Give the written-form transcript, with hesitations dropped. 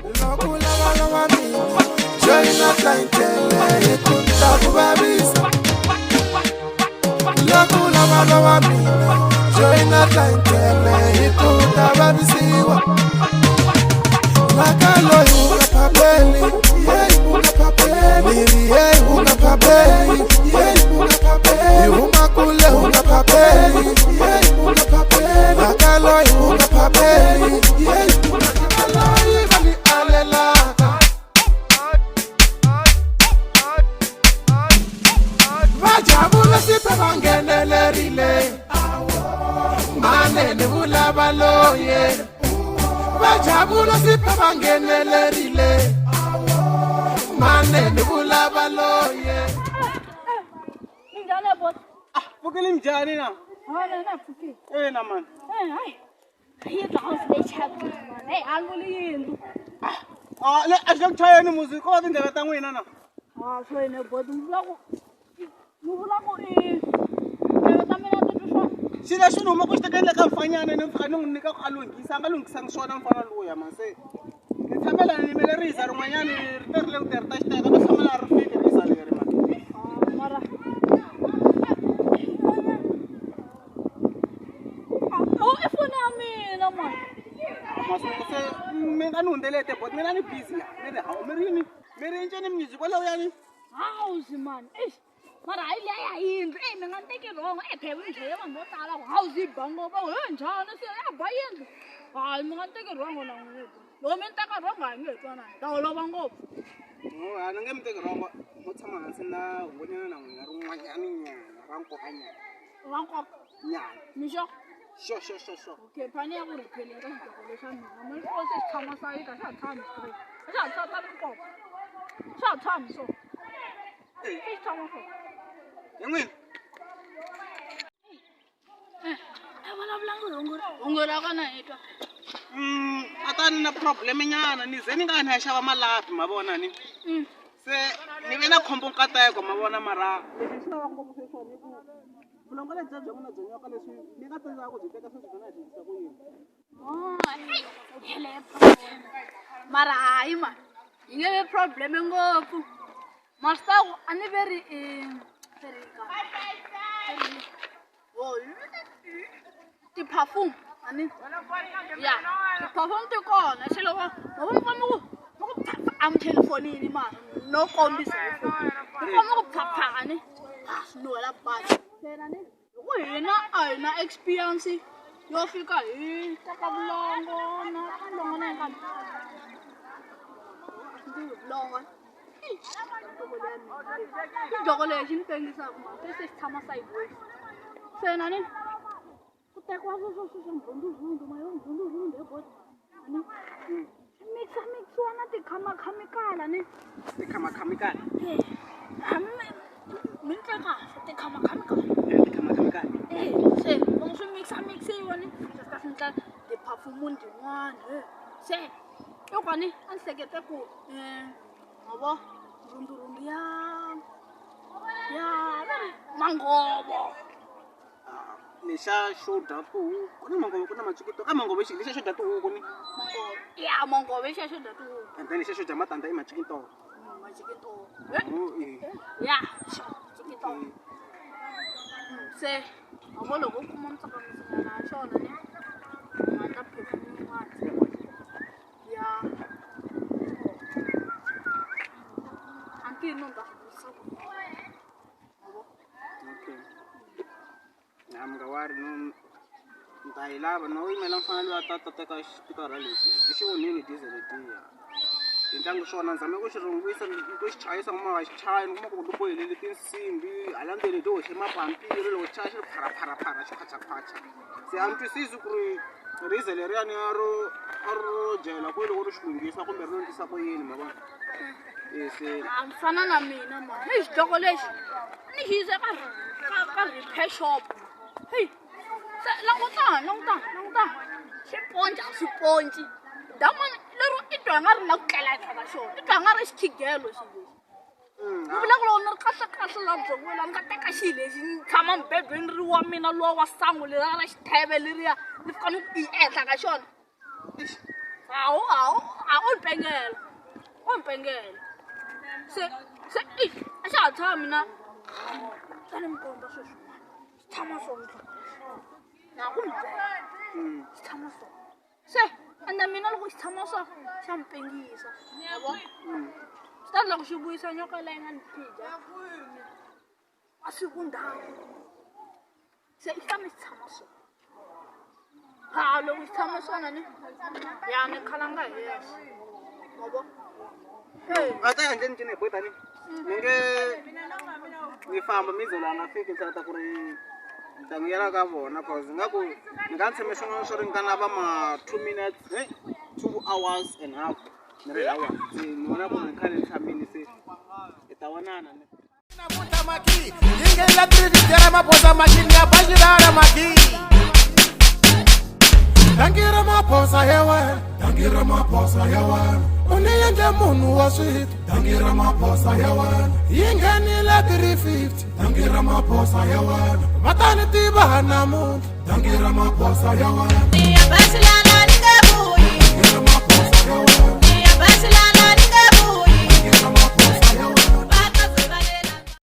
Loko u lavalava mina joyina tlayintele hi ku ni ta ku vavisa. Loko u lavalava mina joyina tlayintele hi ku ta vavisiwa. Mhaka loyi u nga phameli, yeyi u nga phameli, ni ri yeyi u nga phameli, yeyi u nga phameli, hi huma kule u nga phameli, yeyi u nga phameli, mhaka loyi u nga phameli, yeyi u nga loyi va ni alelaka. Va javula sipe va nghenelerile, manene vulava loye. Va javula sipe va nghenelerile, manene vulava loye. Minjhani boss? Ah, pfukile njhani na? Hona na pfukile. Ina man. Eh, hayi. Yindlu house leyi chakile man. Hey, a ni vuli yindlu. Ah, le a xi le ku chayeni muzi ko va tindleve ta n'wina na. Ah, swo yini boss? Ni vula ku i ndleve ta mina ti twi swona. Xi lexi ni huma ku xi tekeni le ka mfanyana ni fika ni n'wi nyika ku a lunghisa, a nga lunghisangi swona mfana luya man se. Ni tshamela ni yimele riza rin'wanyani ri te ri le ku te ri ta xi teka no tshamela ri fiki riza leri man. Ah, mara Oh, i foni ya mina man. Masuku se mi nga ni hundzelete but mina ni busy ya. Mi ri hawu mi ri yini? Mi ri ncini music walowu yani? House man. Eish. Mara hayi liya ya yindlu. Ey mi nga ni teki wrong. Ey phela mi dlaye vanhu vo tala ku house yi ba ngopfu. He njhani se ya ba yindlu. Hayi mi nga ni teki wrong na n'wina. Loko mi ni teka wrong a hi nge he twanani. Ta holova ngopfu. No, a ni nge mi teki wrong. Mo tshama hansi na hungonyana na n'wina rin'wanyana nyana ra nkoka nyana. Ra nkoka. Nyana. Mixo. Xo xo xo xo. Okay, phani ya ku ri pheleni ka xidloko lexa mina. Mi swi se xi tshama sayiti a xa ha tshami straight. A xa ha tshami nkoka. Xa ha tshami so. Se xi tshama so. Hi n'wina. Eh, a vulavulanga hungu hungu ra kona hi twa. A ta ni na problem nyana ni ze ni nga ni ya xava malapi ma vona ni. Se ni ve na khombo nkateko ma vona mara lexi xi lavaka ngopfu sweswiwani i ku vulongo lebyiya bya n'wina bya nyoka leswi mi nga tsandzeka ku byi teka sweswi byona hi byi endlisa ku yini? Oh, yeleyo mara hayi ma yi nge vi problem ngopfu. Ma swi tiva ku a ni ve ri i ti-perfume a ni ya ti-perfume ti kona se loko loko mi famba ku mi ku pfa a mi cheli fonini mara no kombisa hi foni mi famba ku pfapfa a ni swi nuhela badi phela ni hi ku hina a hi na experience yo fika hi teka vulongo na vulongo na yinkambe vulongo xidloko lexi ni pengisaka mara se se xi tshama sideways se na ni ku tekiwa swo swo swo swa mbhundurhundu ma yo mbhundurhundu he bot ni swi mixa mixiwa na tikhamakhemikala ni Tikhamakhemikala. Mi ni twa kahle tikhamakhemikala. Tikhamakhemikala. Eh, se loko swi mixa mixiwa ni swi fika swi endla ti-perfume tin'wana se i ku ni a ni hlekete ku ma vo rhundurhundu ya ya va ri manghovo. Lexa xo dya tihuku ku na manghovo ku na macikito ka manghovo xi lexa xo dya tihuku ni Manghovo ya manghovo i xa xo dya tihuku. And then lexa xo dya matandza i macikitolo. Macikitolo. Oh, eh. Ya macikitolo. Se ma vo loko u kuma mitsakamisonyana ya xona ni u nga endla perfume yin'wana ya a ni tivi no ni ta swi vurisa ku yini. Okay. Na mi nga wari no ni ta yi lava no yimela mfana loyi a ta ta teka xipikara lexi byi xi onhile diesel letiya tintlangu swona ni zame ku xi rhungisa ku xi chayisa kuma nga xi chayi ni kuma ku ti bohelele tinsimbhi hala ndzeni ti hoxe mapampiri loko xi chaya xi ri pharapharaphara xi khwachakhwacha se a ni twisisi ku ri rize leriyani a ro a ro jela ku loko ri xi lunghisa kumbe ri lunghisa ku yini ma vona e se A mi fana na mina ma heyi xidloko lexi ni xi yise ka ka ka repair shop heyi se langutani langutani langutani xiponci a swi ponci damani lero i twa nga ri la ku tlela ehenhla ka xona i twa nga ri xikhigelo xilo lexi ni vula ku loko ni ri kahle kahle la byongo la ni nga teka xilo lexi ni tshama mubedweni ri wa mina luwa wa sangu leriya ra xitheve leriya ni fika ni ku i ehenhla ka xona hawu hawu a u ni mpengela wa mpengela se se i a xa ha tshami na ta ni mi komba sweswiwani swi tshama so xihloko lexi na ku mi byela swi tshama so se ende mina loko xi tshama so xa mi pengisa yabo swi ta loko xi vuyisa nyoka leyi nga ni phija a swi ku ndhawu se i fanele xi tshama so ha loko xi tshama swona ni ya ni khalanga hi yexe ma vo A ta endleni ncini hi boy tani ni nge ni famba mi ze loyi a nga fiki ni hleketa ku ri ni ta n'wi yela ka vona cause ingaku ni nga ni tshame swin'wana swo ringana va ma 2 minutes, hey, 2 hours and half ni ri lawa, se ni vona ku ni khale ni tshamile, se hi ta vonana ni. Namuntlha maki yi nghenela 350 ra maphosa machini ya baxirara maki. Danki Ramaphosa ya wena, danki Ramaphosa ya wena, u ni endle munhu wa swito. Danki Ramaphosa ya wena, yi nghenile 350. Danki Ramaphosa ya wena, va ta ni tiva namuntlha. Danki Ramaphosa ya wena. Ni ya Basilana ni nga vuyi. Danki.